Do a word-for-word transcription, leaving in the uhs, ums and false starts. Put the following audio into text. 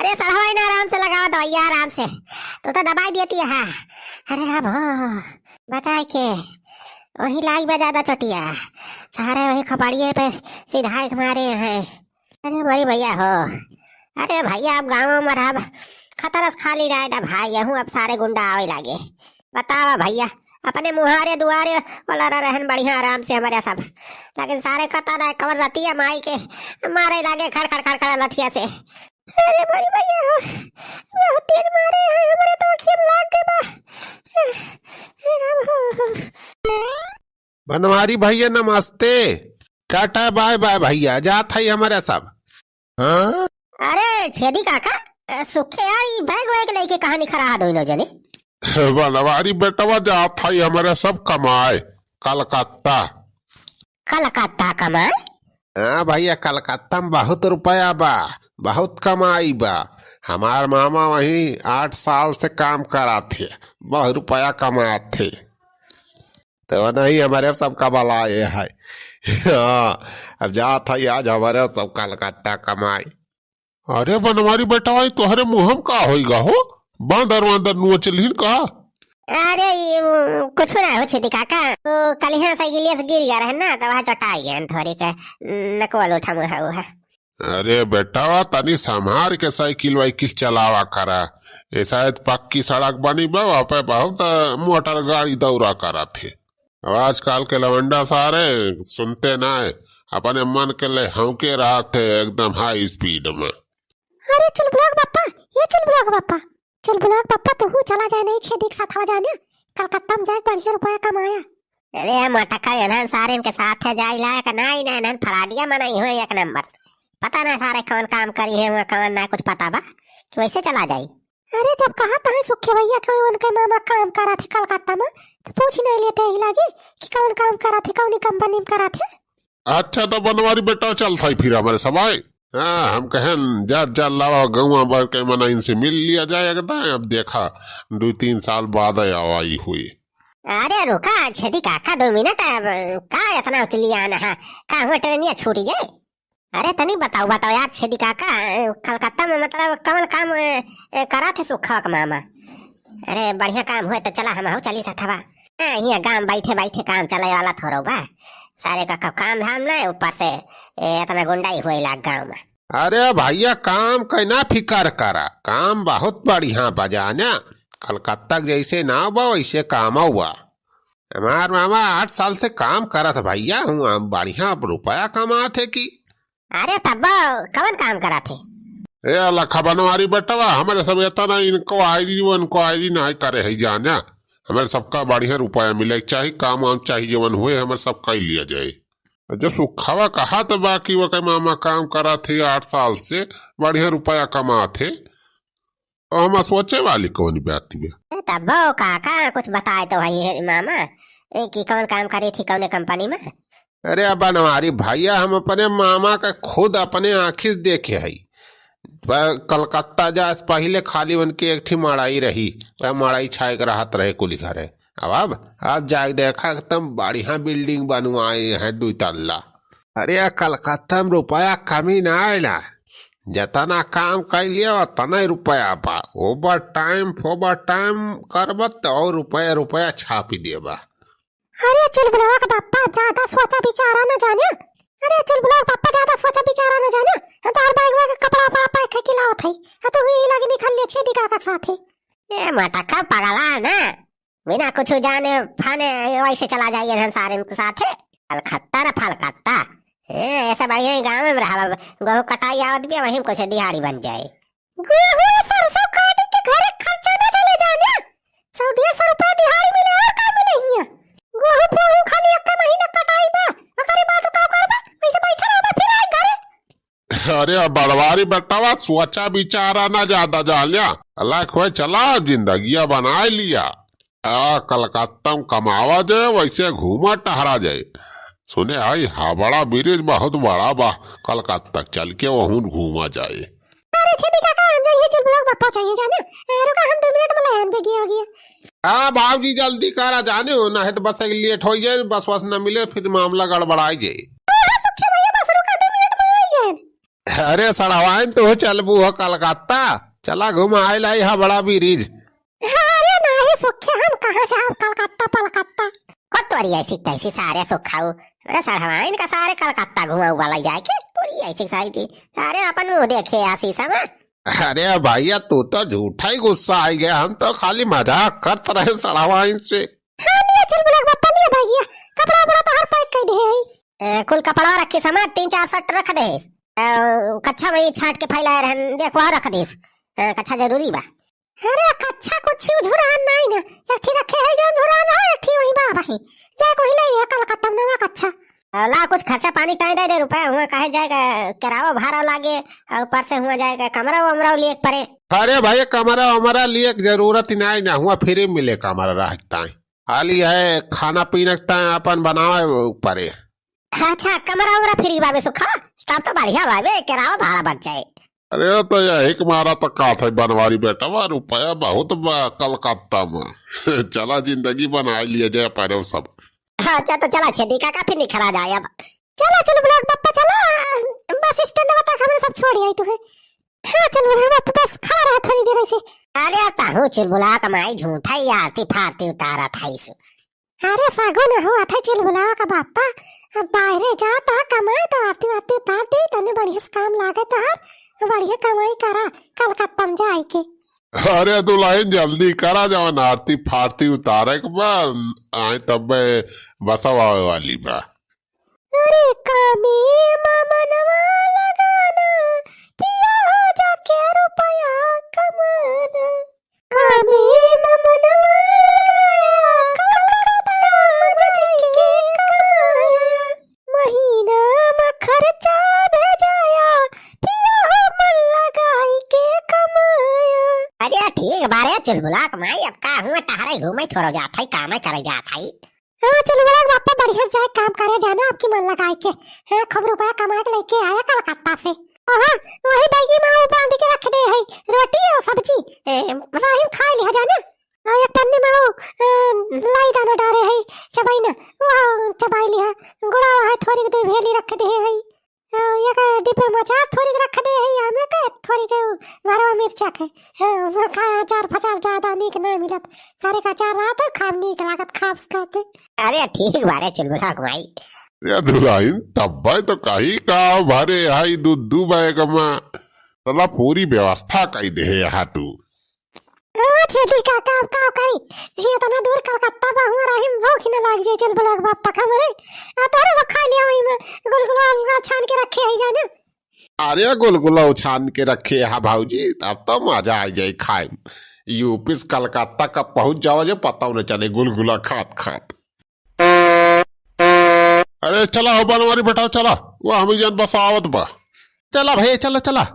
ए सड़वा ना, आराम से लगावा दवाइया, आराम से। तू तो दबाई देती है। अरे राम हो, बचाए के। वही लाग बा ज्यादा चोटिया। सारे वही खपड़िए पे सीधा एक मारे हैं। अरे मोरी भैया हो। अरे भैया, अब गाँव में रहब, खतरस खाली रहे ना भाई, यहूँ अब सारे गुंडा आवे लागे। बतावा भैया, अपने मुहारे दुआरे वाला रह रहन बढ़िया आराम से हमरे सब, लेकिन सारे कता ना कवन रतिया माई के मारे लागे खड़ खड़ खड़ खड़ लठिया से। अरे मोरी भैया हो, बहुत तेज मारे हैं, हमरे तो अखिया में लाग गए बा। हे राम हो। बनवारी भैया नमस्ते, टाटा बाय बाय भैया, जात है हमरे सब। हाँ? अरे छेदी काका, अ, सुखे यार, ई बैग वैग लेके कहाँ निखरा हा दोनों जने? बनवारी बेटवा जात है हमरे सब कमाए, कलकत्ता। कलकत्ता कमाए? हाँ भैया, कलकत्ता में बहुत रुपया बा, बहुत कमाई बा। हमार मामा वहीं आठ साल से काम करात थे, बहुत रुपया कमात थे। तो नहीं, हमरे सबका बलाए है। हाँ, अब जात है आज हमरे सब कलकत्ता कमाई। अरे बनवारी बेटवा, ई तोहरे मुँह में का होइगा हो? बांदर वांदर नोच लिहिन का? अरे, ई, उ, कुछ ना हो छेदी काका। वो कलिहा साइकिलिया से गिर गया रहे ना, तो वहाँ चोटाई गए थोड़ी के, नकवा लोठा मुँह है वो है। अरे बेटवा, तनी संभार के साइकिल वाइकिल चलावा करा। ये शायद पक्की सड़क बनी बा, वहाँ पे बहुत, अ, मोटर गाड़ी दौरा करत है। अब आजकल के लवंडा सारे सुनते ना है, अपने मन के ले हौके रहत है एकदम हाई स्पीड में। अरे चुलबुलाक बप्पा, ये चुलबुलाक बप्पा, चुलबुलाक बप्पा, तू चला जाए नहीं छेदी के साथ हवा जाने, कलकत्ता में जाए बढ़िया रुपया कमाया। अरे मोटका, एनहन सारे इनके साथ है जाई लायक नहीं ना, एनहन फराडिया मनई हुए एक नंबर। पता ना सारे कौन काम करी है, वहाँ कौन ना कुछ पता बा कि वैसे चला जाई। अरे जब कहा तहाँ सुखे भैया के उनके मामा काम करा थे कलकत्ता में, तो पूछ नहीं लेते ही लागी कि कौन काम करा थे, कौन कंपनी में करा थे। अच्छा तो बनवारी बेटा चल था फिर हमारे सब आए। हाँ, हम कहन जा जा लावा गौवा भर के मना इनसे मिल लिया जाए एकदम। अब देखा दो तीन साल बाद आवाई हुई। अरे रुका छेदी काका दो मिनट, अब का इतना उतलियान है, का हुआ ट्रेनिया छूट जाए? अरे तनी बताओ, बताओ यार छेदी काका, कलकत्ता में मतलब कौन काम, ए, ए, करा थे सुखा के मामा? अरे बढ़िया काम हुए तो चला हम हो चली सथवा। हाँ, यहाँ गाँव बैठे बैठे काम चले वाला थोड़ो बा। सारे का क-, काम धाम ना, ऊपर से ए, इतना गुंडाई हुए लाग गाँव में। अरे भैया काम के ना फिकर करा, काम बहुत बढ़िया बा जाना। कलकत्ता के जैसे नाव बा वैसे काम हुआ। हमार मामा आठ साल से काम करत है भैया, हुआ बढ़िया रुपया कमात है कि। अरे तब्बो कौन काम करत है? ए लखा बनवारी बेटवा, हमारे सब इतना इंक्वायरी वो इंक्वायरी नहीं करे है जाना। हमारे सबका बढ़िया रुपया मिले के चाही, काम वाम चाही जवन हुए हमारे सब कर लिया जाए। जो सुखवा कहा तो बाकी वो के मामा काम करत है आठ साल से, बढ़िया रुपया कमात है। हम सोचे वाली कौन बात बा? ए, तब्बो काका कुछ बताए तो भाई है मामा, ए, कि कौन काम करी थी कौने कंपनी में? अरे बनवारी भैया, हम अपने मामा का खुद अपने आँखी से देखे हई। प-, कलकत्ता जाए से पहिले खाली उनके एक ठी मड़ई रही, वह मड़ई छाए के रहत रहे कुल घरे। अब, अब, अब जाके देखा एकदम बढ़िया बिल्डिंग बनवाए हैं दो तल्ला। अरे कलकत्ता में रुपया कमी ना आए ना, जितना काम कर लिया उतना ही रुपया बा। ओवर टाइम, ओवर टाइम करब त और रुपया, रुपया छापी देबा। अरे चुलबुलवा के बापा ज्यादा सोचा विचारा न जाने। अरे चुलबुलवा के बापा ज्यादा सोचा विचारा न जाने। हम तो हर बैग में कपड़ा वपड़ा पैक करके लावत हई। आ तू ही लगे निकल ले छेदी काका के साथे। ए मटका पगला ना, बिना कुछ जाने फाने वैसे चला जाइए हम सारे के साथे। फलकत्ता ना फलकत्ता। ए, ऐसा बढ़िया ही गाँव में रहा, गोहूँ कटाई आवत भी वहीं कुछ दिहाड़ी बन जाए। गोहूँ सरसों काटे के घरे खर्चा ना चले जाने। सौ डेढ़ सौ रुपया दिहाड़ी मिले और का मिले हियाँ? गोहूँ फोहूँ खाली एक महीना कटाई बा, ओकरे बाद का करबा? वैसे बैठा रहबा फिर आए घरे। अरे बनवारी बेटवा, सोचा विचारा ना ज्यादा जाल्या। अलग हुए चला, जिंदगिया बनाए लिया। आ, कलकत्ता में कमावा जाए, वैसे घूमा टहरा जाए। सुने आई हावड़ा ब्रिज बहुत बड़ा बा, कलकत्ता चल के वहूँ घूमा जाए। अरे छेदी काका, हम जाइए चुलबुलवा के बापा चाहिए जाना। ए, रुका हम दो मिनट में ले आन बेगिया हो गया। आ बाबूजी जल्दी करा जाने हो, ना है तो बस लेट हो जाए, बस वस ना मिले फिर मामला गड़बड़ाई जाए। हाँ, हाँ, सुखे भैया बस रुका दो मिनट में आई गए। अरे सड़वाइन, तू चलबू हो कलकत्ता? चला घुमाए लाई हा बड़ा ब्रिज। अरे नाही सुखे, हम कहाँ जाब कलकत्ता पलकत्ता। हो तोरी ऐसी तैसी सारे सुखाऊ। अरे सड़वाइन का सारे कलकत्ता घुमाऊ वाला जाए के, तोरी ऐसी सारी थी। अरे अपन मुँह देखे आ शीशा में। अरे भैया, तू तो झूठा ही गुस्सा आई गया, हम तो खाली मजाक करत रहे सड़वाइन से। हाँ, लिया चुलबुला के बापा, लिया भैया, कपड़ा उपड़ा तो हर पैक कर दे है। ए, कुल कपड़ा रखे सामान तीन चार सेट रख दे। ए, कच्छा में ये छाट के फैलाए रहन, देख वहाँ रख दे। ए, कच्छा जरूरी बा। अरे कच्छा कुछ झुरान नहीं ना, एक ठी रखे है जो झुरान है, एक ठी वही बा भाई। जाए कोई ले लिया कलकत्ता में नवा कच्छा। अ, ला कुछ खर्चा पानी तय दे दे रुपया, हुआ कहे जाएगा किरावा भाड़ा लागे, और ऊपर से हुआ जाएगा कमरा वमरा लिए परे। अरे भाई, कमरा वमरा लिए के जरूरत ही नहीं ना, हुआ फ्री मिले कमरा रहता है। खाली है खाना पीना के ताय अपन बनावे परे। अच्छा, कमरा उमरा फ्री बाबे सुखा, तब तो बढ़िया बाबे, किरावा भाड़ा बच जाए। अरे तो यही के मारा तो का था बनवारी बेटा, वह रुपया बहुत बा कलकत्ता में। चला जिंदगी बनाए लिए जाए परे सब। अच्छा तो चला छेदी काका फिर निखरा जाए अब। चला चुलबुला के बापा चला, बस स्टैंड तक हमरे सब छोड़ आई तू है। हाँ चुलबुला के बापा बस खड़ा रहा थोड़ी देर ऐसे। अरे ताहू चुलबुला के माई झूठा ही आरती फारती उतारा था इसु। अरे सागो न हुआ था चुलबुला का बापा, अब बाहरे जाता कमाए तो आरती वारती उतार दे, तने बढ़िया से काम लागे तोहार, बढ़िया कमाई करा कलकत्ता में जाए के। अरे दुल्हन जल्दी करा, जवन आरती फारती उतारे के बा, आए तब बसवा आवे वाली बा। अरे कामे मा मनवा लगाना, पिया हो जाके रुपया कमाना। कामे मा मनवा लगाया, कलकत्ता में जाके कमाया। महीना मा खर्चा भेजाया, पिया हो मन लगाई के कमाया। अरे ठीक बारे चुलबुला के माई, अब का हुआ टहरे घूमे थोड़ो जात है, कामे करे जात है। हाँ, चुलबुला के बापा बढ़िया जाए काम करे जाना आपकी मन लगाए के। हाँ, खूब रुपया कमा के लेके आया कलकत्ता से। और हाँ, वही बैगी में वो बांध के रख दे है, रोटी और सब्जी। ए, राहिम खाए लिहा जाना। और एक पन्नी में वो, ए, लाई दाना डारे है, चबाई ना, वो चबाई लिहा। गुड़ा है, थोड़ी दो भेली रख दे है। हाँ, एक डिब्बा में अचार थोड़ी के रख दे है, आमे के थोड़ी के उ भरवा मिर्चा के। हाँ, वो खाए अचार फचार ज्यादा नीक ना मिलत। घरे का अचार रहत है, खाब नीक लागत, खाब से खाते। अरे ठीक बारे चुलबुला के माई। ये दुल्हन तब्बे तो कही का भरे हाई दू दू बैग में। साला पूरी व्यवस्था कई दे है यहाँ तू। ओ छेदी काका, अब का करी? ये इतना दूर कलकत्ता बा, हुआ रही में भूख ही न लाग जाए, चुलबुला के बापा का मरे। आ तोहरे सब खा लिया वही में, गुलगुला उलगुला छान के रखे है जाने। अरे गुलगुला उछान के रखे है भौजी, तब तो मजा आ जाए खाए में। यूपी से कलकत्ता कब पहुंच जावा जे पता न चले गुलगुला खात खात। अरे चला हो बनवारी बेटा, चला, वो हम जन बस आवत बा। चला भैया, चला, चला।